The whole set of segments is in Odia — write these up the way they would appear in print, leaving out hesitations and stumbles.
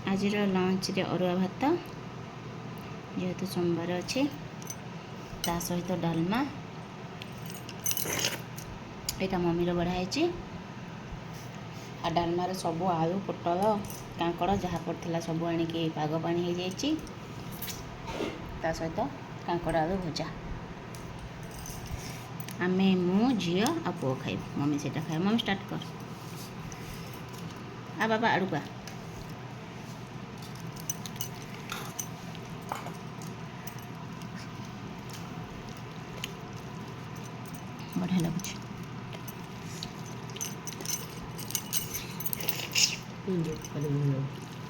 ଆଜିର ଲଞ୍ଚରେ ଅରୁଆ ଭାତ, ଯେହେତୁ ସୋମବାର ଅଛି, ତା ସହିତ ଡାଲମା। ଏଇଟା ମମିର ବଢ଼ା ହେଇଛି। ଆଉ ଡାଲମାରେ ସବୁ ଆଳୁ, ପୋଟଳ, କାଙ୍କଡ଼ ଯାହା ପଡ଼ିଥିଲା ସବୁ ଆଣିକି ପାଗ ପାଣି ହେଇଯାଇଛି। ତା ସହିତ କାଙ୍କଡ଼ ଆଳୁ ଭଜା। ଆମେ, ମୁଁ, ଝିଅ ଆଉ ପୁଅ ଖାଇବୁ। ମମି ସେଇଟା ଖାଇବ। ମମି, ଷ୍ଟାର୍ଟ କର। ଆ ବାବା, ଆଡ଼କୁ ଆ। ବଢ଼ିଆ ଲାଗୁଛି।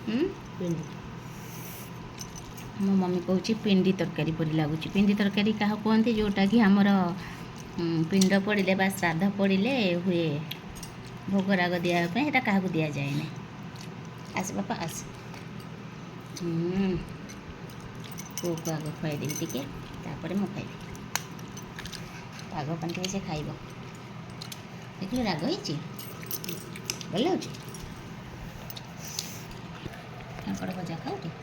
ହୁଁ? ମୋ ମମି କହୁଛି ପିଣ୍ଡି ତରକାରୀ ପରି ଲାଗୁଛି। ପିଣ୍ଡି ତରକାରୀ କାହାକୁ କୁହନ୍ତି? ଯେଉଁଟାକି ଆମର ପିଣ୍ଡ ପଡ଼ିଲେ ବା ଶ୍ରାଦ୍ଧ ପଡ଼ିଲେ ହୁଏ, ଭୋଗରାଗ ଦିଆ ପାଇଁ। ସେଇଟା କାହାକୁ ଦିଆଯାଏନି। ଆସ ବାପା, ଆସ। ପୁଅକୁ ଆଗ ଖୁଆଇଦେବି ଟିକେ, ତାପରେ ମୁଁ ଖାଇବି। ପାଗ ପାଣି ଟିକେ ସେ ଖାଇବ। ଦେଖିଲୁ, ରାଗ ହେଇଛି, ଭଲ ଲାଗୁଛି। କାଙ୍କଡ଼ ଭଜା ଖାଉଟି?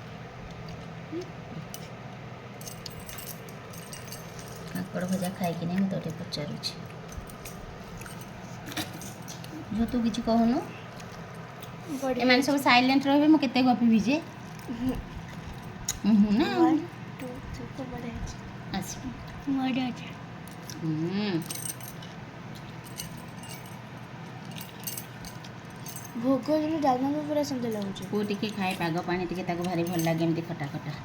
କାଙ୍କଡ଼ ଭଜା ଖାଇକିନି ମୁଁ ତୋତେ ପଚାରୁଛି। ଝିଅ, ତୁ କିଛି କହୁନୁ? ଏମାନେ ସବୁ ସାଇଲେଣ୍ଟ ରହିବେ, ମୁଁ କେତେ ଗପିବି ଯେ? ହୁଁ ନା? 1, 2, 3, 4, ବଢ଼ିଆ ହେଇଛି। ଆସିବ। ବଢ଼ିଆ ଅଛି। ହୁଁ। ଭୋଗ ଯେମିତି ଡାଲମା ବି ପୁରା ସେମିତି ଲାଗୁଛି। ପୁଅ ଟିକେ ଖାଏ ପାଗ ପାଣି ଟିକେ, ତାକୁ ଭାରି ଭଲ ଲାଗେ ଏମିତି ଖଟା ଖଟା।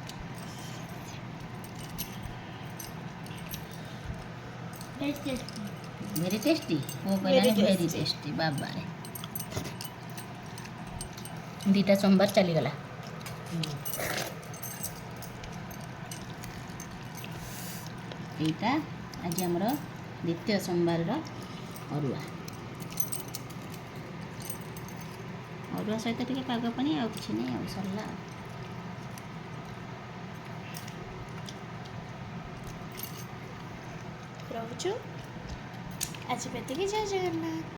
ଭେରି ଟେଷ୍ଟି, ପୁଅ କହିଲାଣି। Very very tasty. Tasty. ବାବାରେ, 2ଟା ସୋମବାର ଚାଲିଗଲା। ଏଇଟା ଆଜି ଆମର ଦ୍ୱିତୀୟ ସୋମବାରର ଅରୁଆ। ଅରୁଆ ସହିତ ଟିକେ ପାଗ ପାଣି, ଆଉ କିଛି ନାହିଁ, ଆଉ ସରିଲା। ଆଉ ରହୁଛୁ ଆଜି ଏତିକି। ଜୟ ଜଗନ୍ନାଥ।